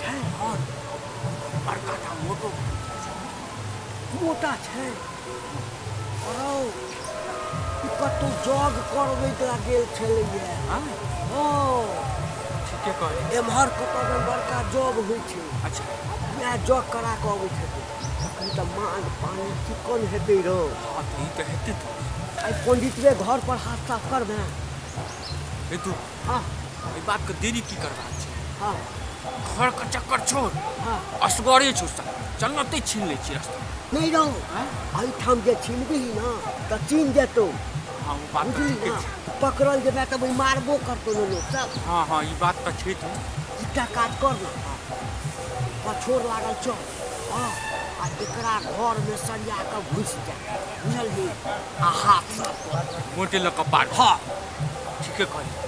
छै और बड़का टा मोटो मोटा छै। औ कतौ जग करबै ला गेल छलैया। हां ओ ठीके कहली। एम्हर कतौ बड़का जग होइ छै। अच्छा वएह जग करा कऽ अबै छथिन तखन तऽ मांग पानी चिकन हेतै रौ। हां तऽ ई तऽ हेतै। तो आइ पंडितवे घर पर हाथ साफ करबे हेतु। हां एहि बात के देरी की करबाक छै? हां घर के चक्कर छोड़। हां असगरे छौ साला, चल न ते छीन लै छी रास्ता। नहीं रौ, एहिठाम जे छीनबही ना तऽ छीन जेतौ। हां ओ बात बुझली ठीके ना, छै। पकड़ल जेबै तऽ मारबो करतौ ने लोक सब। हां हां ई बात तऽ छै। तू एकटा काज कर ना, पछोड़ लागल चल। हां आ एकरा घर में सरिया कऽ घुसि जा, बुझलही? आ हाथ साफ कर मोटे लऽ कऽ पार। हां ठीके कहली।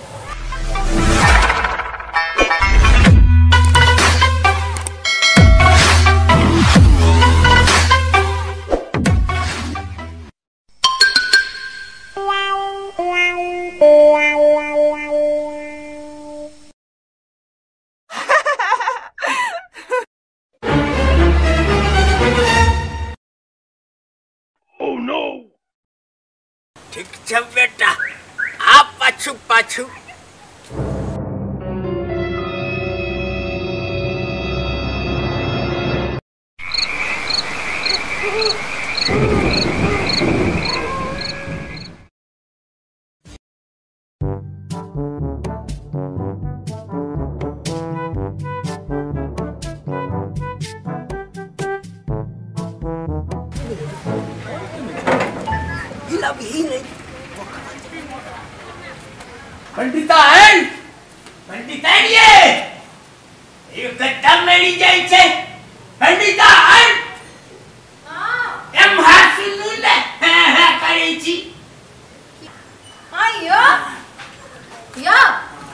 ठीक छै बेटा, आप पाछू पाछू। पंडिता है, पंडिता ये ये कट्टा मेरी जाय छै। पंडिता है, हां एम हाथ सुनू ने, हां हां करै छी। हां यो यो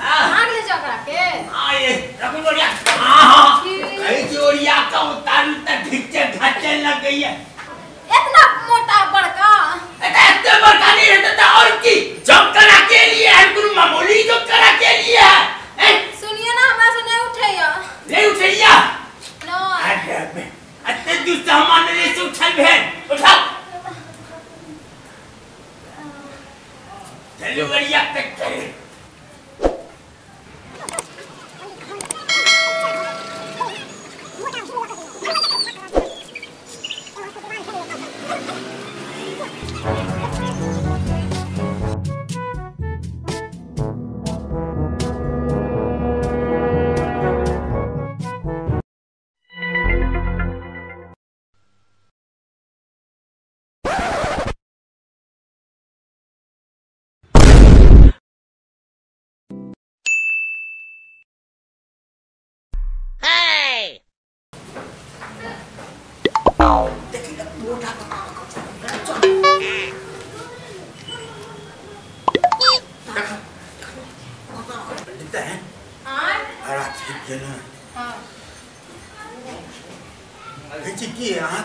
हां ले जा करा के। हां ये रखू ओरिया। हां हां कहि छी ओरिया का उतारू त ठीक छै, घाचे लगैया। इतना मोटा बड़का एते बड़का नहीं रहता था और की जॉब करा के लिए है, गुरु मामूली जॉब करा के लिए है। सुनिए ना, हमरा से नहीं उठैया। नहीं उठैया? ना। अरे बे अते दूर सामान ले से उठल भेल, उठा चलो बढ़िया तक करे।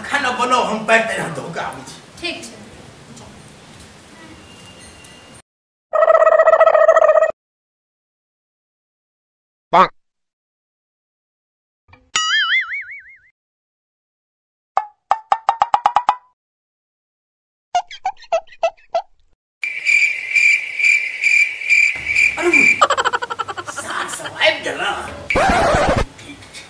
खाना बनाओ, हम पैर तेरा धोखा आबै छी। ठीक छै। अरे सार सब आबि गेल। ठीक छै।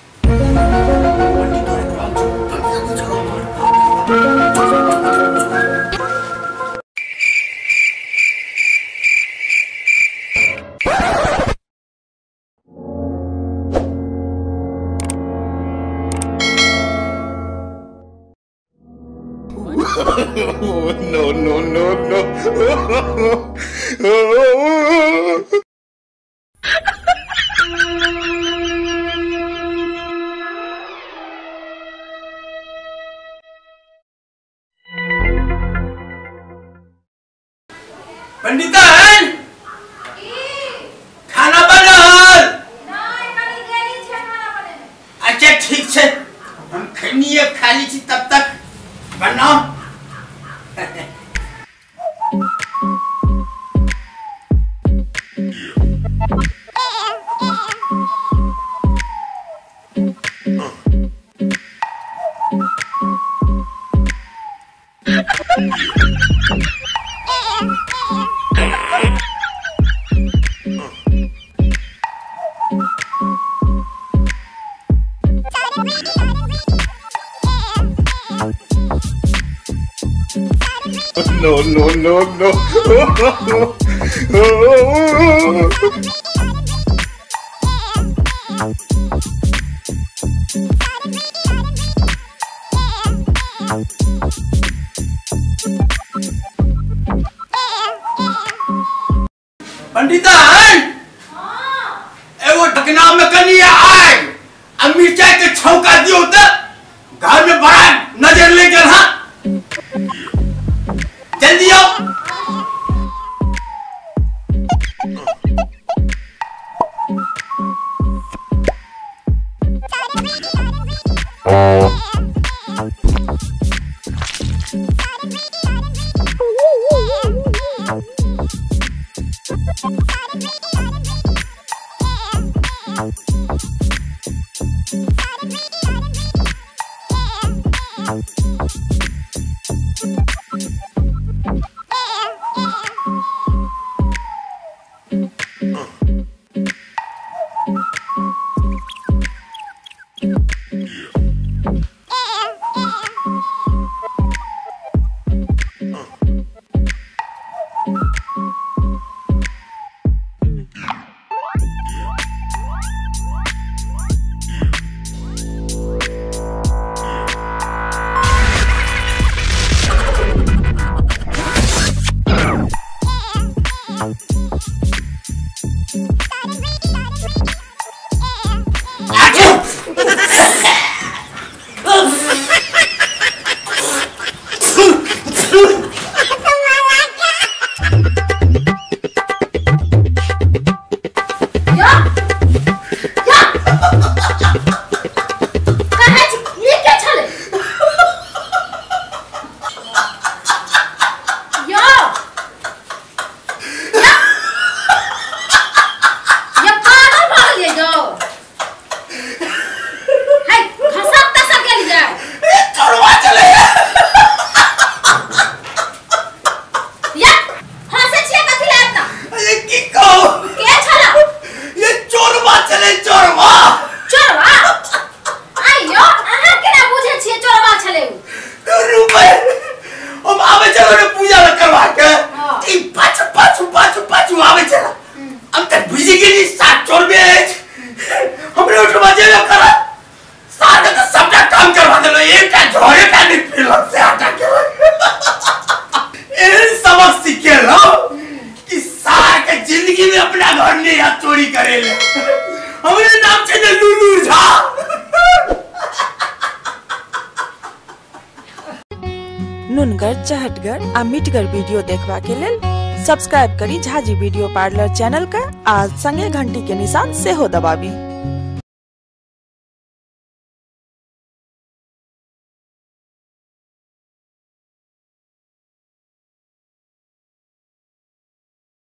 No, no, no, no. Pandita है, खाना बनल? नहीं, कनी देरी छै खाना बने में। अच्छा ठीक छै, हम खनिए खा ली छी तब तक बनाओ। no, no, no, no. Pandita एगो ढकना में कनिया आग आ मिर्चाई के छौंका दियो त घर में बड़ा नजर लेके हां जल्दी आओ। नुनगर चहटगर आ मिठगर वीडियो देखबा के लेल सब्सक्राइब करी झाजी वीडियो पार्लर चैनल का आ संगे घंटी के निशान सेहो दबाबी।